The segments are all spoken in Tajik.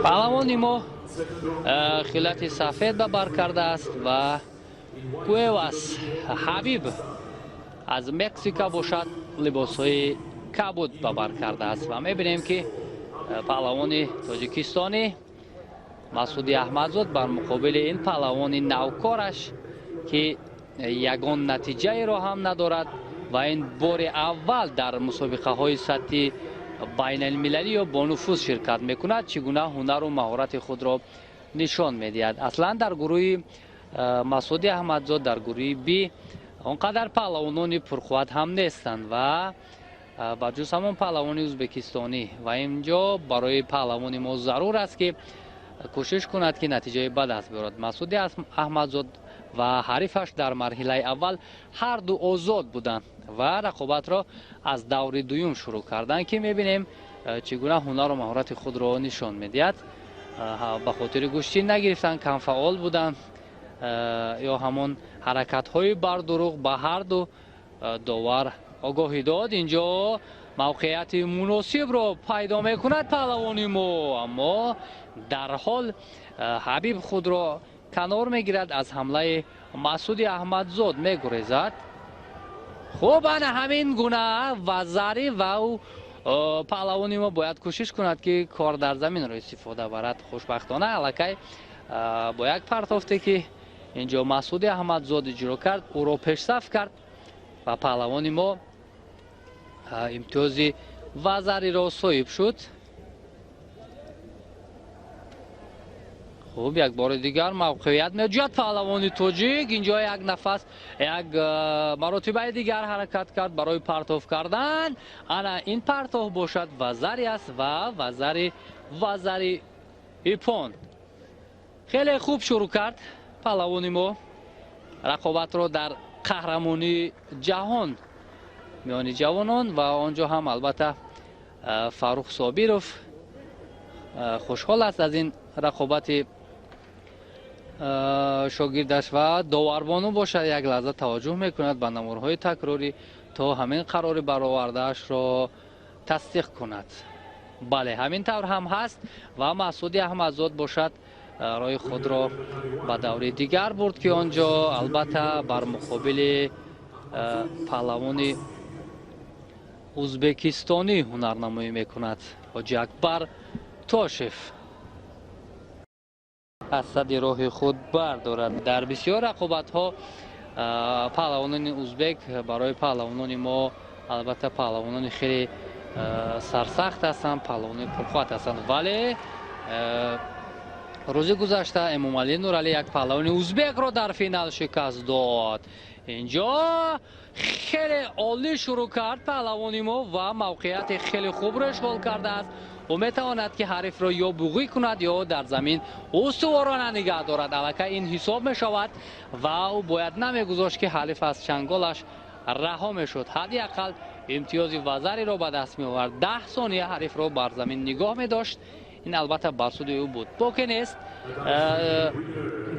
Паҳлавони мо хилати сафед ба бар кардааст ва Куэвас Ҳабиб аз Мексика бошад, либосҳои кабуд ба бар кардааст. Ва мебинем, ки паҳлавони тоҷикистонӣ Масъуди Аҳмадзод бар муқобили ин паҳлавони навкораш, ки ягон натиҷаеро ҳам надорад ва ин бори аввал дар мусобиқаҳои сатҳи байналмилалӣ ё бонуфуз ширкат мекунад, чӣ гуна ҳунару маҳорати худро нишон медиҳад. Аслан дар гурӯҳи Масъуди Аҳмадзод, дар гурӯҳи Би, он қадар паҳлавонони пурқувват ҳам нестанд ва ба ҷуз ҳамон паҳлавони ӯзбекистонӣ. Ва инҷо барои паҳлавони мо зарур аст, ки кӯшиш кунад, ки натиҷаи ба даст биёрад. Масъуди Аҳмадзод ва ҳарифаш дар марҳилаи аввал ҳарду озод буданд ва рақобатро аз даври дуюм шурӯъ карданд, ки мебинем, чӣ гуна ҳунару маҳорати худро нишон медиҳад. Ба хотири гӯштин нагирифтан камфаъол буданд ё ҳамон ҳаракатҳои бардурӯғ ба ҳарду довар огоҳӣ дод. Инҷо мавқеияти муносибро пайдо мекунад паҳлавони мо, аммо дарҳол Ҳабиб худро канор мегирад, аз ҳамлаи Масъуди Аҳмадзод мегурезад. Хуб, ана ҳамин гуна вазари ва ӯ паҳлавони мо бояд кӯшиш кунад, ки кор дар заминро истифода барад. Хушбахтона, аллакай бо як партофте, ки инҷо Масъуди Аҳмадзод иҷро кард, ӯро пешсаф кард ва паҳлавони мо имтиёзи вазариро соҳиб шуд. Хуб, як бори дигар мавқеият меҷӯяд паҳлавони тоҷик. Инҷо як нафас, як маротибаи дигар ҳаракат кард барои партоф кардан. Ана ин партоф бошад вазари аст ва вазари ипон. Хеле хуб шурӯъ кард паҳлавони мо рақобатро дар қаҳрамонии ҷаҳон миёни ҷавонон ва он ҷо ҳам албатта Фаррух Собиров хушҳол аст аз ин рақобати шогирдаш ва доварбону бошад, як лаҳза таваҷҷӯҳ мекунад ба намурҳои такрорӣ, то ҳамин қарори баровардаашро тасдиқ кунад. Бале, ҳамин тавр ҳам ҳаст ва Масъуди Аҳмадзод бошад, роҳи худро ба даври дигар бурд, ки он ҷо албатта бар муқобили паҳлавони ӯзбекистонӣ ҳунарнамоӣ мекунад, Ҳоҷи Акбар Тошев. Аз сади роҳи худ бардорад. Дар бисёр рақобатҳо паҳлавонони узбек барои паҳлавонони мо албатта паҳлавонони хеле сарсахт ҳастанд, паҳлавонони пурқувват ҳастанд, вале рӯзи гузашта Эмомалӣ Нуралӣ як паҳлавони узбекро дар финал шикаст дод. Инҷо хеле олӣ шурӯъ кард паҳлавони мо ва мавқеияти хеле хубро ишғол кардааст. Ӯ метавонад, ки ҳарифро ё буғӣ кунад, ё дар замин устуворона нигаҳ дорад. Аллакай ин ҳисоб мешавад ва ӯ бояд намегузошт, ки ҳариф аз чанголаш раҳо мешуд. Ҳадди ақал имтиёзи вазариро ба даст меовард. 10 сония ҳарифро бар замин нигоҳ медошт. Ин албатта бар суди ӯ буд. Боке нест,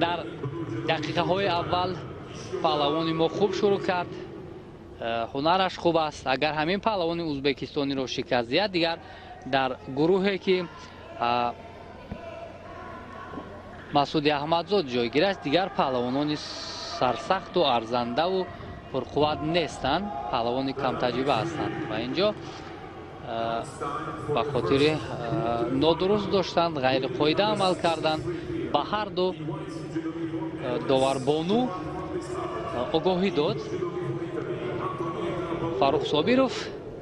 дар дақиқаҳои аввал паҳлавони мо хуб шурӯъ кард, ҳунараш хуб аст. Агар ҳамин паҳлавони ӯзбекистониро шикаст диҳад, дигар дар гурӯҳе, ки Масъуди Аҳмадзод ҷойгир аст, дигар паҳлавонони сарсахту арзандаву пурқувват нестанд, паҳлавони камтаҷриба ҳастанд ва инҷо ба хотири нодуруст доштан, ғайриқоида амал кардан ба ҳарду доварбону огоҳӣ дод. Фаррух Собиров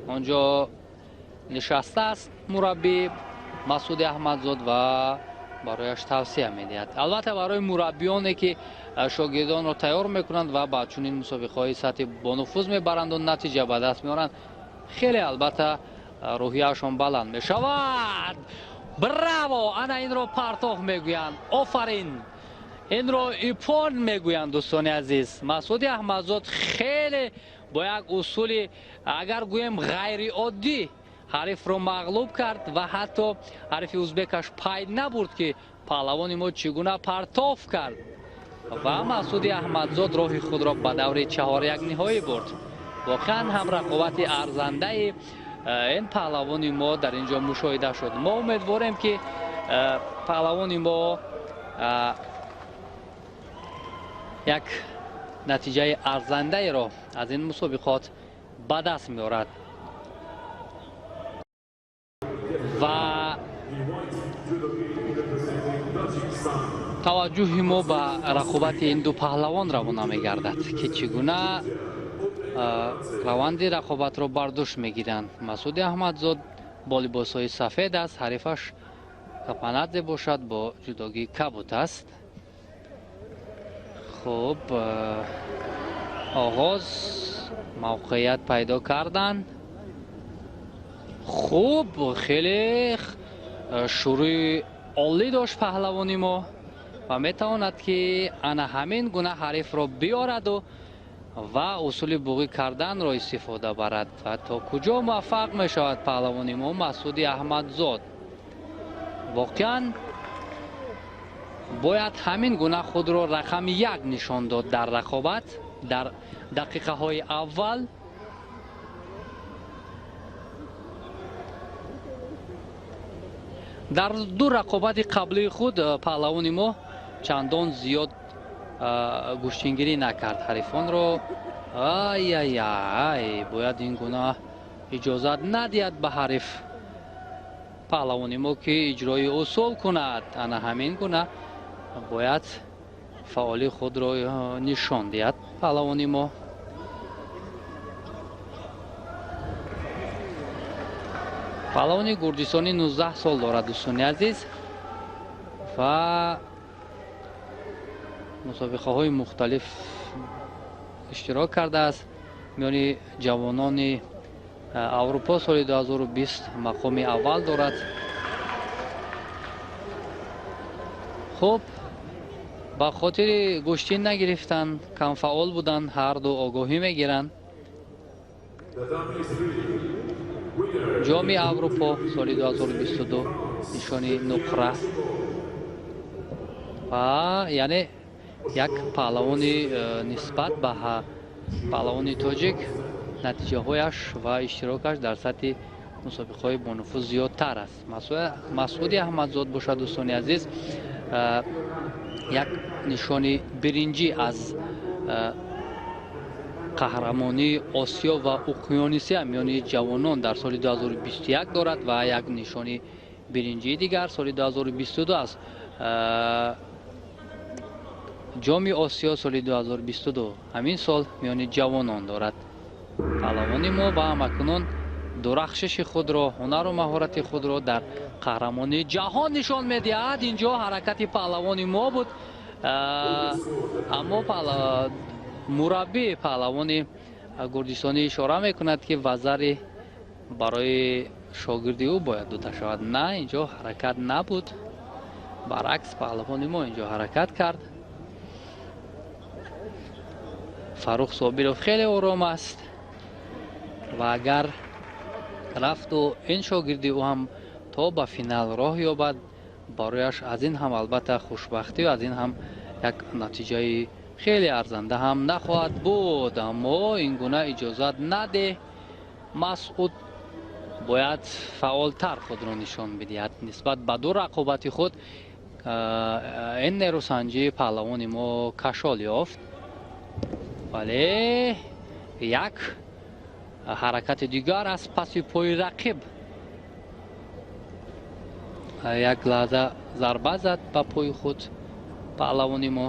он ҷо нишастааст, мураббӣ Масъуди Аҳмадзод, ва барояш тавсия медиҳад. Албатта, барои мураббиёне, ки шогирдонро тайёр мекунанд ва ба чунин мусобиқаҳои сатҳи бонуфуз мебаранду натиҷа ба даст меоранд, хеле албатта рӯҳияшон баланд мешавад. Браво! Ана инро партоф мегӯянд. Офарин! Инро ипон мегӯянд, дӯстони азиз. Масъуди Аҳмадзод хеле бо як усули, агар гӯем, ғайриоддӣ ҳарифро мағлуб кард ва ҳатто ҳарифи узбекаш пай набурд, ки паҳлавони мо чӣ гуна партоф кард ва Масъуди Аҳмадзод роҳи худро ба даври чаҳоряк ниҳоӣ бурд. Воқеан ҳам рақобати арзандаи ин паҳлавони мо дар ин ҷо мушоҳида шуд. Мо умедворем, ки паҳлавони мо як натиҷаи арзандаеро аз ин мусобиқот ба даст меорад ва таваҷҷӯҳи мо ба рақобати ин ду паҳлавон равона мегардад, ки чӣ гуна раванди рақобатро бар дӯш мегиранд. Масъуди Аҳмадзод бо либосҳои сафед аст, ҳарифаш Капанадзе бошад бо ҷудогии кабут аст. Хуб, оғоз мавқеият пайдо кардан. Хуб, хеле шурӯи олӣ дошт паҳлавони мо ва метавонад, ки ана ҳамин гуна ҳарифро биёраду ва усули буғӣ карданро истифода барад. Ва то куҷо муваффақ мешавад паҳлавони мо Масъуди Аҳмадзод? Воқеан бояд ҳамин гуна худро рақами як нишон дод дар рақобат дар дақиқаҳои аввал. Дар ду рақобати қаблии худ паҳлавони мо чандон зиёд гӯштингирӣ накард ҳарифонро. Ай-ай-ай, бояд ин гуна иҷозат надиҳад ба ҳариф паҳлавони мо, ки иҷрои усул кунад. Ана ҳамин гуна бояд фаъоли худро нишон диҳад паҳлавони мо. Паҳлавони гурҷистонӣ 19 сол дорад, дӯстони азиз, ва мусобиқаҳои мухталиф иштирок кардааст. Миёни ҷавонони Аврупо соли 2020 мақоми аввал дорад. Хуб, ба хотири гӯштин нагирифтан, камфаъол будан, ҳарду огоҳӣ мегиранд. Ҷоми Аврупо соли 2022 нишони нуқра ва яъне як паҳлавони нисбат ба паҳлавони тоҷик натиҷаҳояш ва иштирокаш дар сатҳи мусобиқаҳои бонуфуз зиёдтар аст. Масъуди Аҳмадзод бошад, дӯстони азиз, як нишони биринҷӣ аз қаҳрамонии Осиё ва Уқёнусия миёни ҷавонон дар соли 2021 дорад ва як нишони биринҷии дигар соли 2022 аз ҷоми Осиё соли 2022 ҳамин сол миёни ҷавонон дорад. Паҳлавони мо ва ҳамакунун дурахшиши худро, ҳунару маҳорати худро дар қаҳрамонии ҷаҳон нишон медиҳад. Инҷо ҳаракати паҳлавони мо буд, аммо мураббии паҳлавони гурҷистонӣ ишора мекунад, ки вазари барои шогирди ӯ бояд дода шавад. На, инҷо ҳаракат набуд, баръакс паҳлавони мо инҷо ҳаракат кард. Фаррух Собиров хеле ором аст ва агар рафту ин шогирди ӯ ҳам то ба финал роҳ ёбад, барояш аз ин ҳам албатта хушбахтӣ ва аз ин ҳам як натиҷаи хеле арзанда ҳам нахоҳад буд. Аммо ин гуна иҷозат надеҳ. Масъуд бояд фаъолтар худро нишон бидиҳад нисбат ба ду рақобати худ. Ин нерӯсанҷии паҳлавони мо кашол ёфт, вале як ҳаракати дигар аз паси пои рақиб як лаҳза зарба зад ба пои худ паҳлавони мо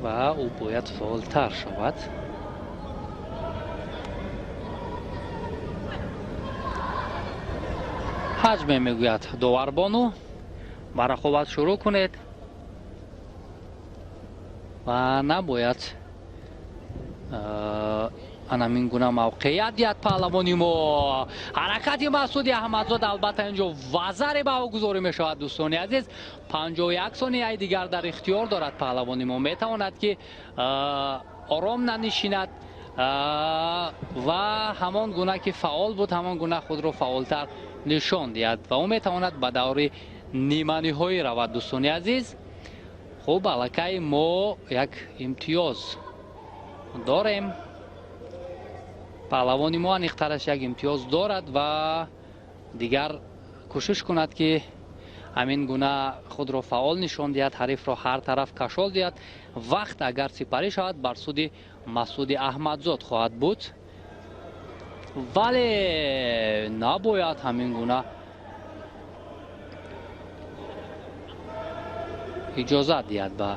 ва ӯ бояд фаъолтар шавад. Ҳаҷме мегӯяд доварбону, ба рақобат шурӯъ кунед ва набояд анамин гуна мавқеият диҳад паҳлавони мо. Ҳаракати Масъуди Аҳмадзод албатта инҷо вазаре ба ӯ гузорӣ мешавад. Дӯстони азиз, 51 сонияи дигар дар ихтиёр дорад паҳлавони мо. Метавонад, ки ором нанишинад ва ҳамон гуна ки фаъол буд, ҳамон гуна худро фаъолтар нишон диҳад ва ӯ метавонад ба даври ниманиҳоӣ равад. Дӯстони азиз, хуб, аллакай мо як имтиёз дорем. Паҳлавони мо аниқтараш як имтиёз дорад ва дигар кӯшиш кунад, ки ҳамин гуна худро фаъол нишон диҳад, ҳарифро ҳар тараф кашол диҳад. Вақт агар сипарӣ шавад, бар суди Масъуди Аҳмадзод хоҳад буд, вале набояд ҳамин гуна иҷозат диҳад ба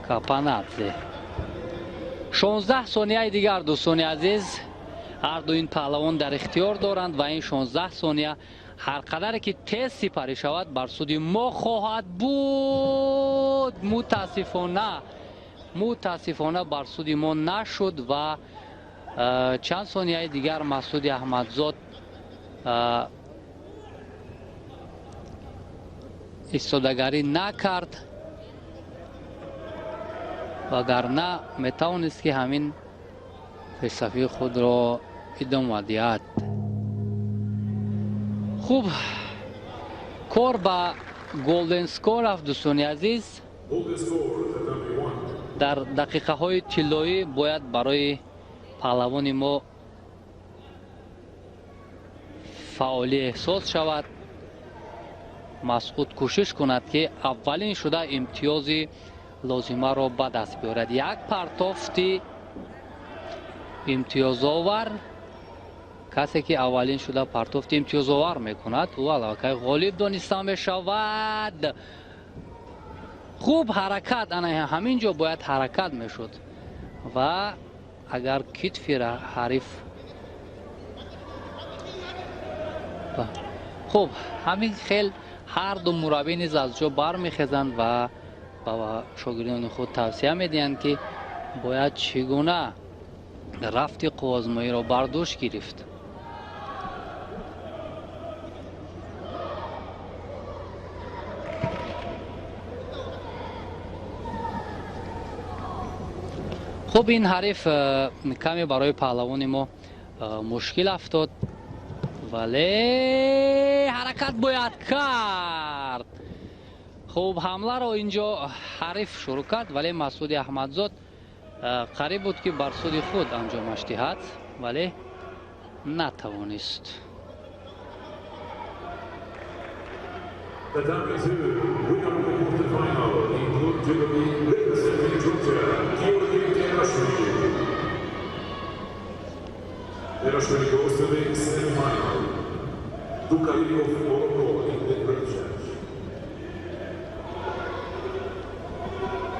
Капанадзе. 16 сонияи дигар, дӯстони азиз, ҳар ду ин паҳлавон дар ихтиёр доранд ва ин 16 сония ҳар қадаре ки тез сипарӣ шавад, бар суди мо хоҳад буд. Мутаассифона, бар суди мо нашуд ва чанд сонияи дигар Масъуди Аҳмадзод истодагарӣ накард, вагарна метавонист, ки ҳамин пешсафии худро идома диҳад. Хуб, кор ба golden score рафт, дӯстони азиз. Дар дақиқаҳои тиллоӣ бояд барои паҳлавони мо фаъолӣ эҳсос шавад. Масъуд кӯшиш кунад, ки аввалин шуда имтиёзи лозимаро ба даст биёрад. Як партофти имтиёзовар, касе ки аввалин шуда партофти имтиёзовар мекунад, ӯ аллакай ғолиб дониста мешавад. Хуб, ҳаракат ана ҳамин ҷо бояд ҳаракат мешуд ва агар китфи ҳариф. Хуб, ҳамин хел ҳар ду мураббӣ низ аз ҷо бармехезанд ва ба шогирдони худ тавсия медиҳанд, ки бояд чӣ гуна рафти қувваозмоиро бар дӯш гирифт. Хуб, ин ҳариф каме барои паҳлавони мо мушкил афтод, вале ҳаракат бояд кард. Хуб, ҳамларо инҷо ҳариф шурӯъ кард, вале Масъуди Аҳмадзод қариб буд, ки бар суди худ анҷомаш диҳад, вале натавонист. Tatami 2, winner of the quarterfinal in Group Judogi, representing Georgia, Georgi Terashvili. Terashvili goes to the semi-final. Doukali of Morocco in the red shirt.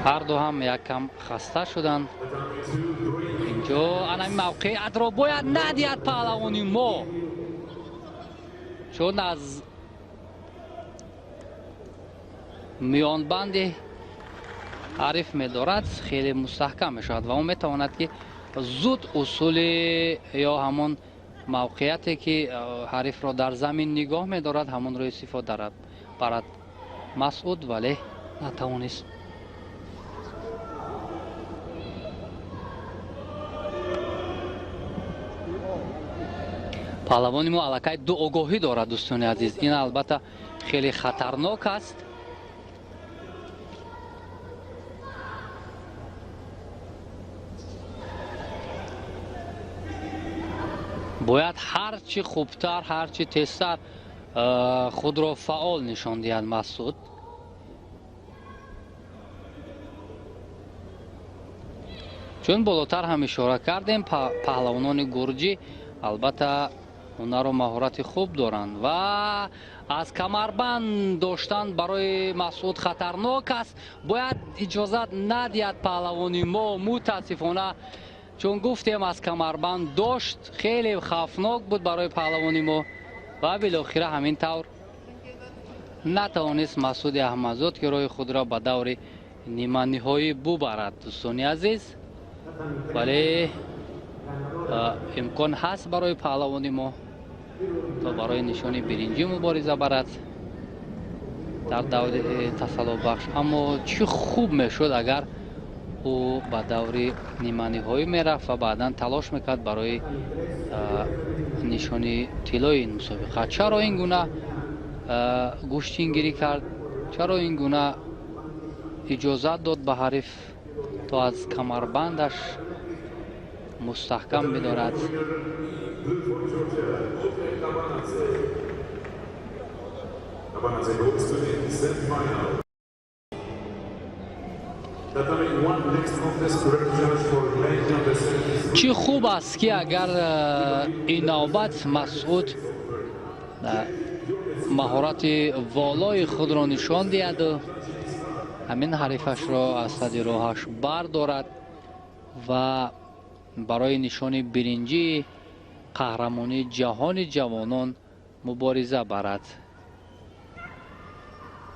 Ҳар ду ҳам яккам хаста шуданд. Tatami 2, green. Инҷо ана ин мавқеиятро бояд надиҳад паҳлавони мо, чун аз миёнбанди ҳариф медорад, хеле мустаҳкам мешавад ва ӯ метавонад, ки зуд усули ё ҳамон мавқеияте, ки ҳарифро дар замин нигоҳ медорад, ҳамонро истифода барад Масъуд, вале натавонист. Паҳлавони мо аллакай ду огоҳӣ дорад, дӯстони азиз. Ин албатта хеле хатарнок аст. Бояд ҳарчи хубтар, ҳарчи тезтар худро фаъол нишон диҳад Масъуд. Чун болотар ҳам ишора кардем, паҳлавонони гурҷӣ албатта ҳунару маҳорати хуб доранд ва аз камарбанд доштан барои Масъуд хатарнок аст. Бояд иҷозат надиҳад паҳлавони мо. Мутаассифона, чун гуфтем, аз камарбанд дошт, хеле хавфнок буд барои паҳлавони мо ва билохира ҳамин тавр натавонист Масъуди Аҳмадзод, ки роҳи худро ба даври ниманиҳоӣ бубарад, дӯстони азиз. Вале имкон ҳаст барои паҳлавони мо то барои нишони биринҷӣ мубориза барад дар даври тасаллобахш. Аммо чӣ хуб мешуд, агар ӯ ба даври ниманиҳоӣ мерафт ва баъдан талош мекард барои нишони тиллои ин мусобиқа. Чаро ин гуна гӯштингирӣ кард? Чаро ин гуна иҷозат дод ба ҳариф, то аз камарбандаш мустаҳкам медорад. Чӣ хуб аст, ки агар ин навбат Масъуд маҳорати волои худро нишон диҳаду ҳамин ҳарифашро аз сади роҳаш бардорад ва барои нишони биринҷии қаҳрамонии ҷаҳони ҷавонон мубориза барад.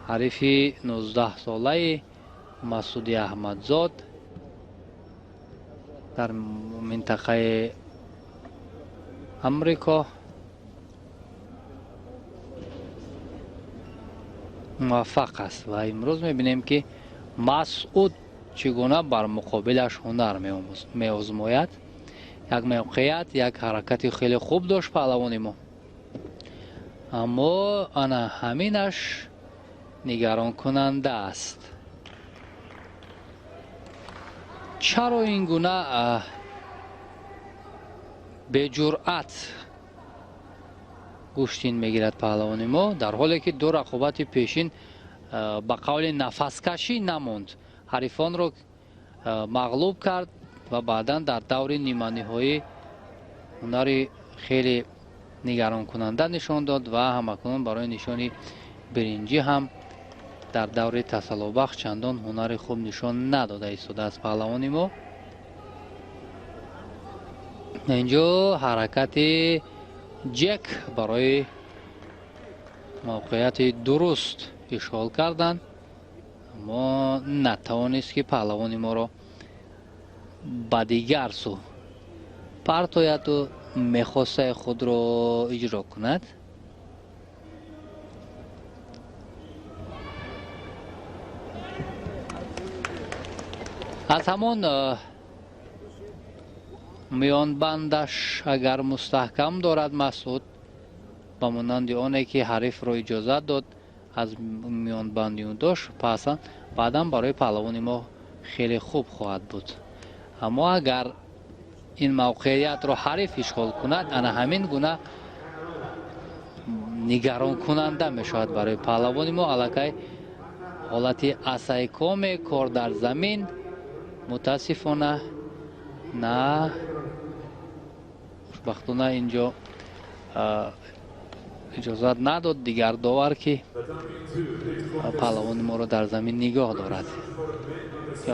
Ҳарифи 19-солаи Масъуди Аҳмадзод дар минтақаи Амрико муваффақ аст ва имрӯз мебинем, ки Масъуд чӣ гуна бар муқобилаш ҳунар меозмояд. Як мавқеият, як ҳаракати хеле хуб дошт паҳлавони мо, аммо ана ҳаминаш нигаронкунанда аст. Чаро ин гуна беҷуръат гӯштин мегирад паҳлавони мо, дар ҳоле ки ду рақобати пешин ба қавли нафаскашӣ намонд, ҳарифонро мағлуб кард ва баъдан дар даври ниманиҳоӣ ҳунари хеле нигаронкунанда нишон дод ва ҳамакунун барои нишони биринҷӣ ҳам дар даври тасаллобахш чандон ҳунари хуб нишон надода истодааст паҳлавони мо. Инҷо ҳаракати ҷек барои мавқеияти дуруст ишғол кардан, аммо натавонист, ки паҳлавони моро ба дигар сӯ партояду мехостаи худро иҷро кунад. Аз ҳамон миёнбандаш агар мустаҳкам дорад Масъуд, ба монанди оне ки ҳарифро иҷозат дод аз миёнбанди ӯ дошт, пас баъдан барои паҳлавони мо хеле хуб хоҳад буд. Аммо агар ин мавқеиятро ҳариф ишғол кунад, ана ҳамин гуна нигаронкунанда мешавад барои паҳлавони мо. Аллакай ҳолати асайкоме кор дар замин, мутаассифона на, хушбахтона инҷо иҷозат надод дигар довар, ки паҳлавони моро дар замин нигоҳ дорад.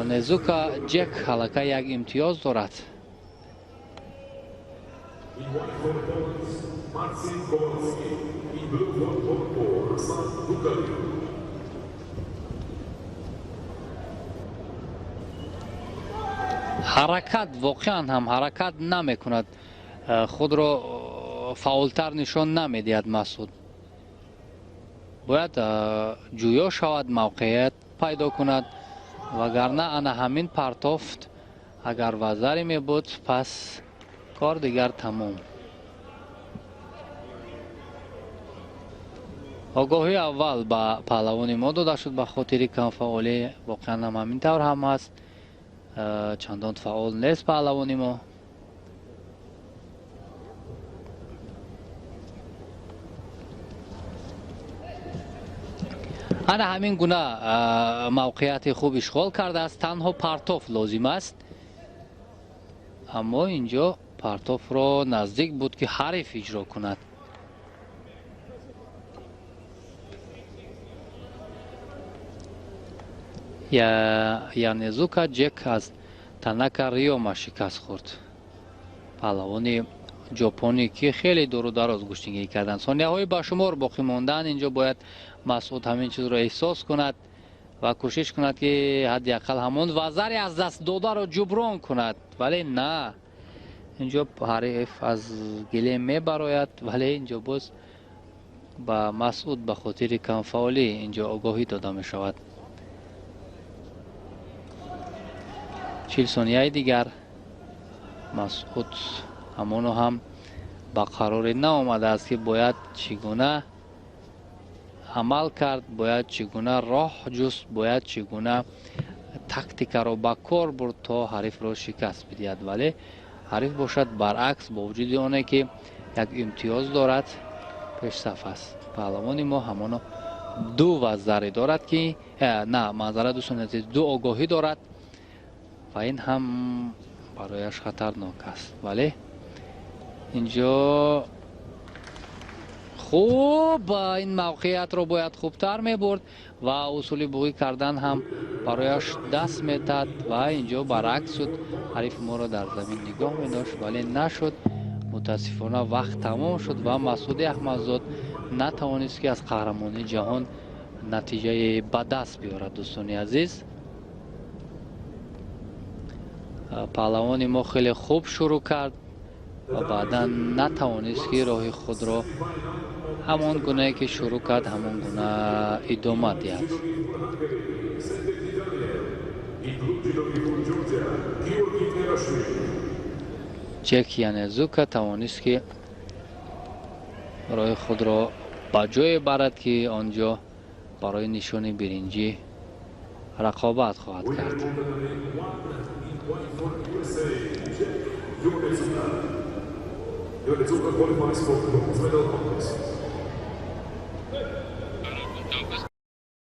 Ёнезука Ҷек аллакай як имтиёз дорад. Ҳаракат воқеан ҳам ҳаракат намекунад, худро фаъолтар нишон намедиҳад Масъуд. Бояд ҷӯё шавад, мавқеият пайдо кунад, вагарна ана ҳамин партофт агар вазаре мебуд, пас кор дигар тамом. Огоҳии аввал ба паҳлавони мо дода шуд ба хотири камфаъолӣ. Воқеан ҳам ҳамин тавр ҳам ҳаст, чандон фаъол нест паҳлавони мо. Ана ҳамин гуна мавқеияти хуб ишғол кардааст, танҳо партоф лозим аст, аммо инҷо партофро наздик буд, ки ҳариф иҷро кунад. Янезука Ҷек аз Танака Риома шикаст хӯрд, паҳлавони ҷопонӣ, ки хеле дуру дароз гӯштингирӣ карданд. Сонияҳои ба шумор боқӣ мондаанд. Инҷо бояд Масъуд ҳамин чизро эҳсос кунад ва кӯшиш кунад, ки ҳадди ақал ҳамон вазаре аз даст додаро ҷуброн кунад, вале на, инҷо ҳариф аз гилем мебарояд, вале инҷо боз ба Масъуд ба хотири камфаъолӣ инҷо огоҳӣ дода мешавад. 40 сонияи дигар Масъуд ҳамоно ҳам ба қароре наомадааст, ки бояд чӣ гуна амал кард, бояд чӣ гуна роҳ ҷуст, бояд чӣ гуна тактикаро ба кор бурд, то ҳарифро шикаст бидиҳад, вале Ҳариф бошад баръакс, бо вуҷуди оне ки як имтиёз дорад, пешсаф аст. Паҳлавони мо ҳамоно ду ваззаре дорад ки на, маъзарат, дӯстони азиз, ду огоҳӣ дорад ва ин ҳам барояш хатарнок аст. Вале инҷо хуб, ин мавқеиятро бояд хубтар мебурд ва усули буғӣ кардан ҳам барояш даст метад ва инҷо баръакс шуд. Ҳарифи моро дар замин нигоҳ медошт, вале нашуд. Мутаассифона, вақт тамом шуд ва Масъуди Аҳмадзод натавонист, ки аз қаҳрамонии ҷаҳон натиҷаи ба даст биёрад. Дӯстони азиз, паҳлавони мо хеле хуб шурӯъ кард ва баъдан натавонист, ки роҳи худро ҳамон гунае ки шурӯъ кард, ҳамон гуна идома диҳад. Ҷек Янезука тавонист, ки роҳи худро ба ҷое барад, ки он ҷо барои нишони биринҷӣ рақобат хоҳад кард.